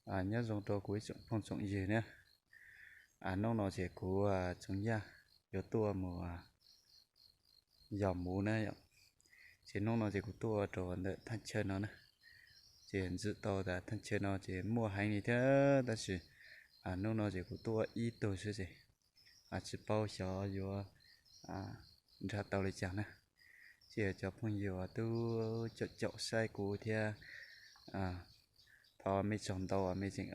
Nyob zoo rau kuv ib tsoom phooj tsoom ywg na. Hnub no ces kuv Txoov Yaj yuav tuaj mus yos muv na yom. Ces hnub no ces kuv tuaj rau ntawm thaj chaw no na. Ces ntxim tau tas thaj chaw no ces muaj heev li thiab tab sis hnub no ces kuv tuaj ib tug xwb ces tsis paub xyov yuav nrhav tau li cas na. Ces cov phooj ywg uas twb caum caum saib kuv thiab, thov mej tsaug ntau mej tseem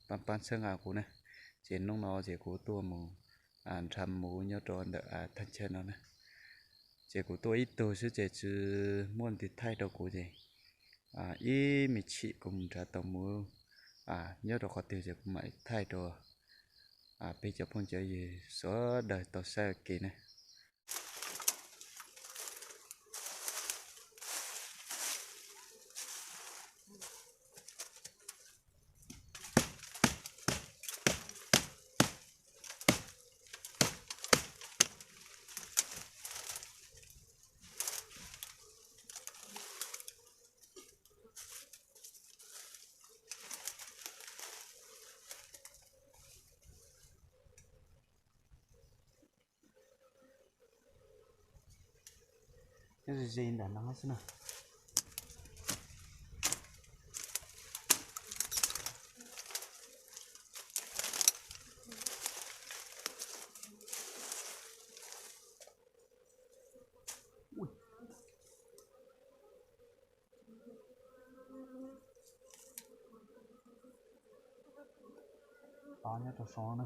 pab pab txhawb nqa kuv na. Ces hnub no ces kuv tuaj mus nrhav muv nyob rau ntawm thaj chaw no na. Ces kuv tuaj ib tug xwb ces tsis muaj leej twg thaij rau kuv ces ib me chim kuv mus nrhav tau muv nyob rau qhov twg ces kuv mam thaij rau peb cov phooj cov ywg sawv daws tau saib ua ke na. Nyob ze ze ntawm no xwb na. Nyob rau saud na.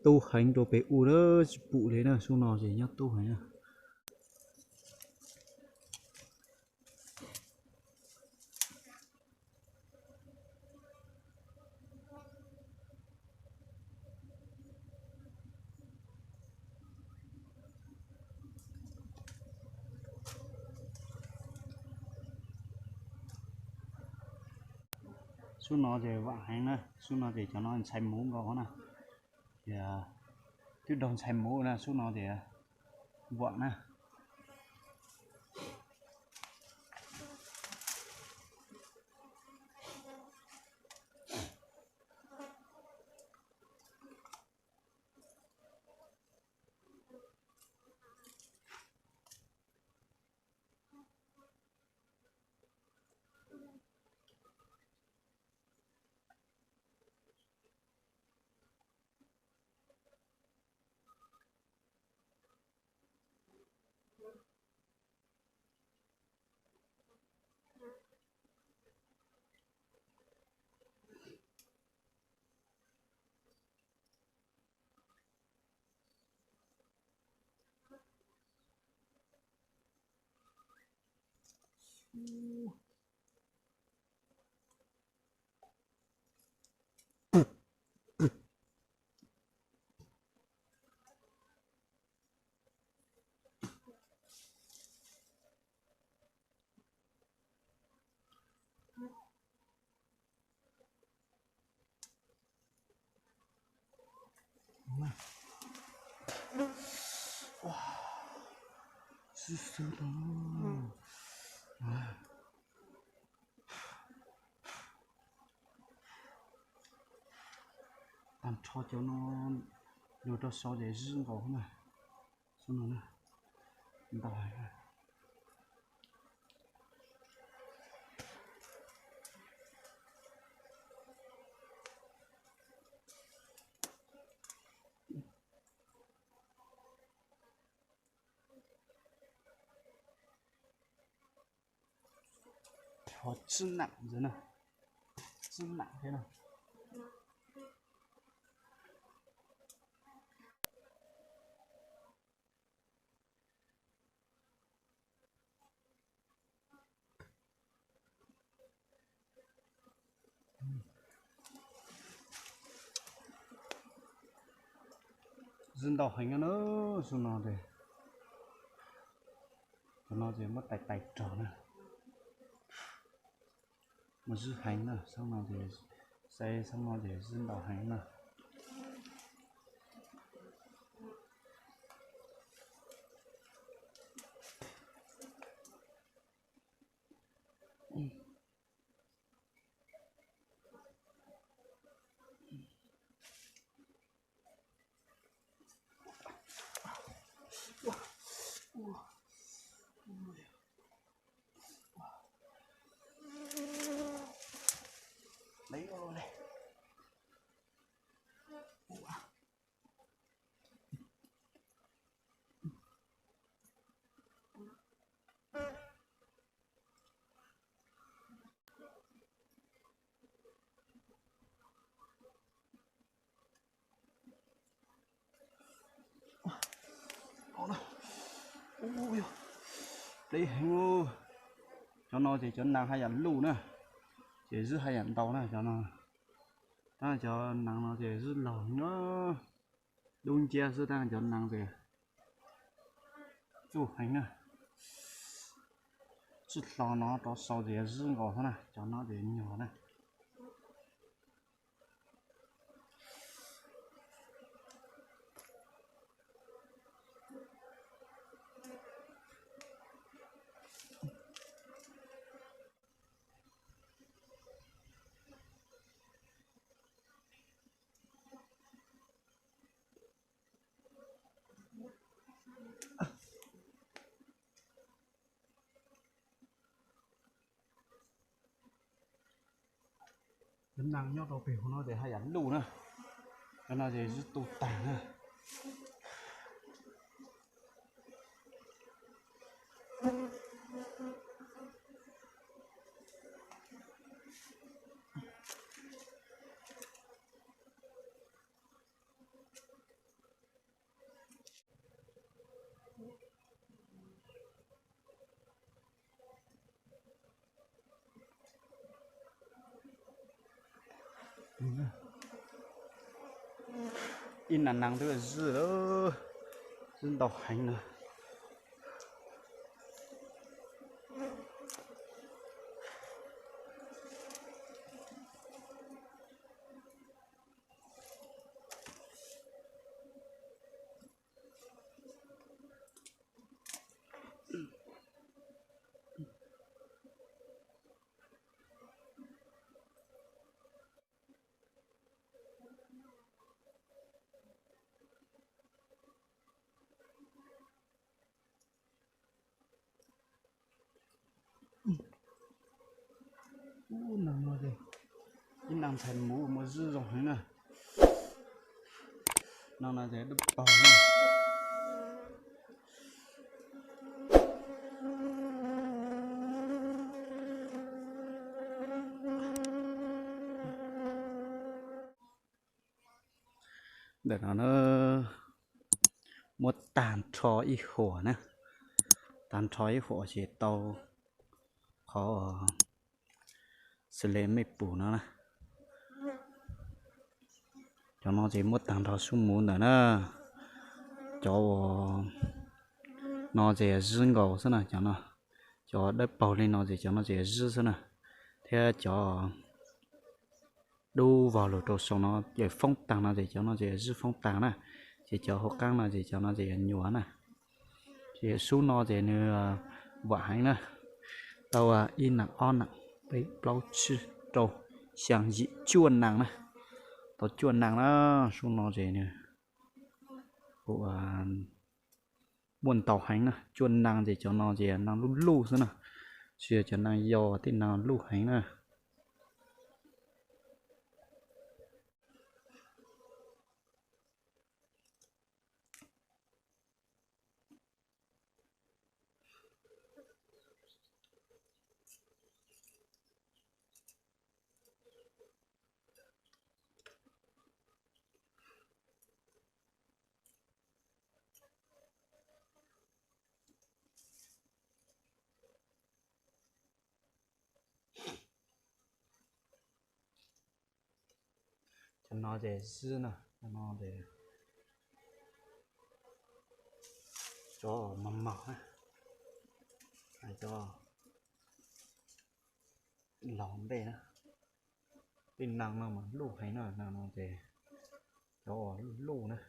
Tub heev rau pem u na, tsis pum li na, xub no ces nyob tub heev na. Xub no ces vam heev na, xub no ces cov no ntxhais muv nkaus na. Ces twb raug ntxhais muv na, xub no ces vam na. Xwb xwb no. Tag nrho cov no luag rau sau ces zwb nkaus na. Xub no na, ntau heev na. Ho tsib nam ntawd na, tsib nam thiab na. Zwb ntau heev na, xub no ces, cov no ces muab tais tais rog na. Muaj zwb heev na, xab no ces, xab no ces zwb ntau heev na. Pleb heev. Cov no ces cov nas haj yam luj na, ces zwb haj yam ntau na cov no. Tab cov nas no ces zwb laug heev na, dub nciab xwb tab cov nas ces txuj heev na. Tsis hlo no rov sau ces zwb nkaus xwb na, cov no ces nyuag na. Cov nas nyob rau pem hauv no ces haj yam luj na, cov no ces zwb tu tag na. Ib nas nas twb zwb lawm, zwb ntau heev na. Ub, nas no ces ib nas ntxhais muv muaj zwb zoo heev na. No no ces dawb paug na. Ntawm no na, muab tag nrho ib huam na, tag nrho ib huam ces tau qhov xws li mej pum no na. Cov no ces muab tag nrho sub muv ntawm na. Cov uas no ces zwb nkaus xwb na, cov no, cov dawb paug li no ces cov no ces zwb xwb na, thiab cov dub vog lug rau saum no ces foob tag no ces cov no ces zwb foob tag na, ces cov hauv qaab no ces cov no ces nyuam na. Ces sub no ces nws vam heev na, tau ib nees ob nees peb plaub tsib rau xyaa yim cuaj nees na, tau cuaj nees na. Sub no ces nws kuj muaj ntau heev na, cuaj nees ces cov no ces nees luj luj xwb na, tsis yog cov nees yau, tej nees luj heev na. Cov no ces xwb na, cov no ces cov mos mos na, cov laus ntej na. Tej nees no mas luj heev na, nees no ces cov uas luj luj na.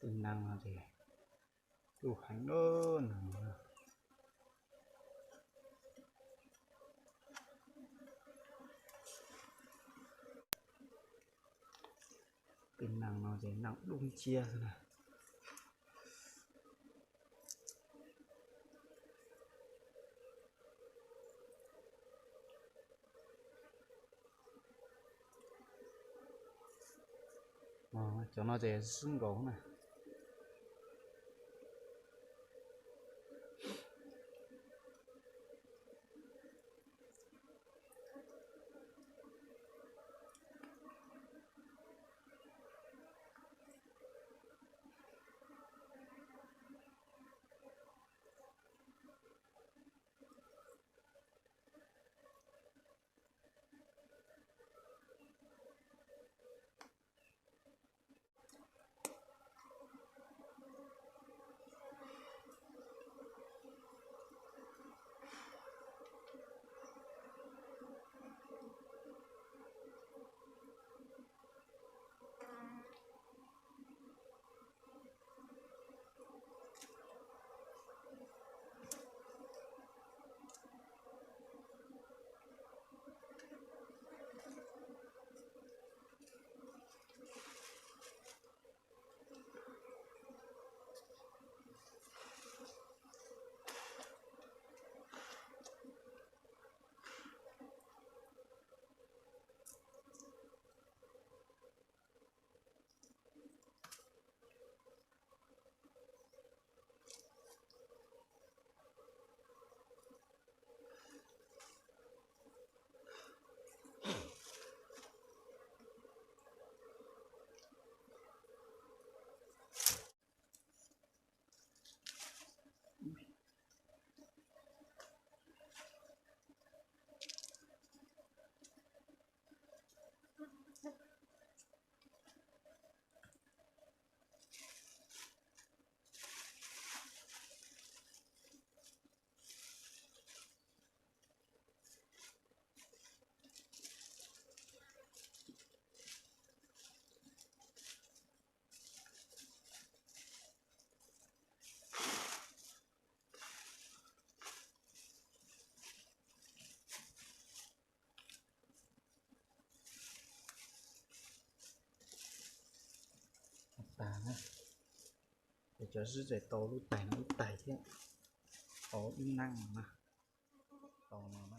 Tej nees no ces luj heev na, nees no. Tej nees no ces nees dub nciab xwb na. Cov no ces xwb nkaus na. Tas na, ces cov zib ces tau lub tais no ib tais thiab, tau ib nees no na, tau no.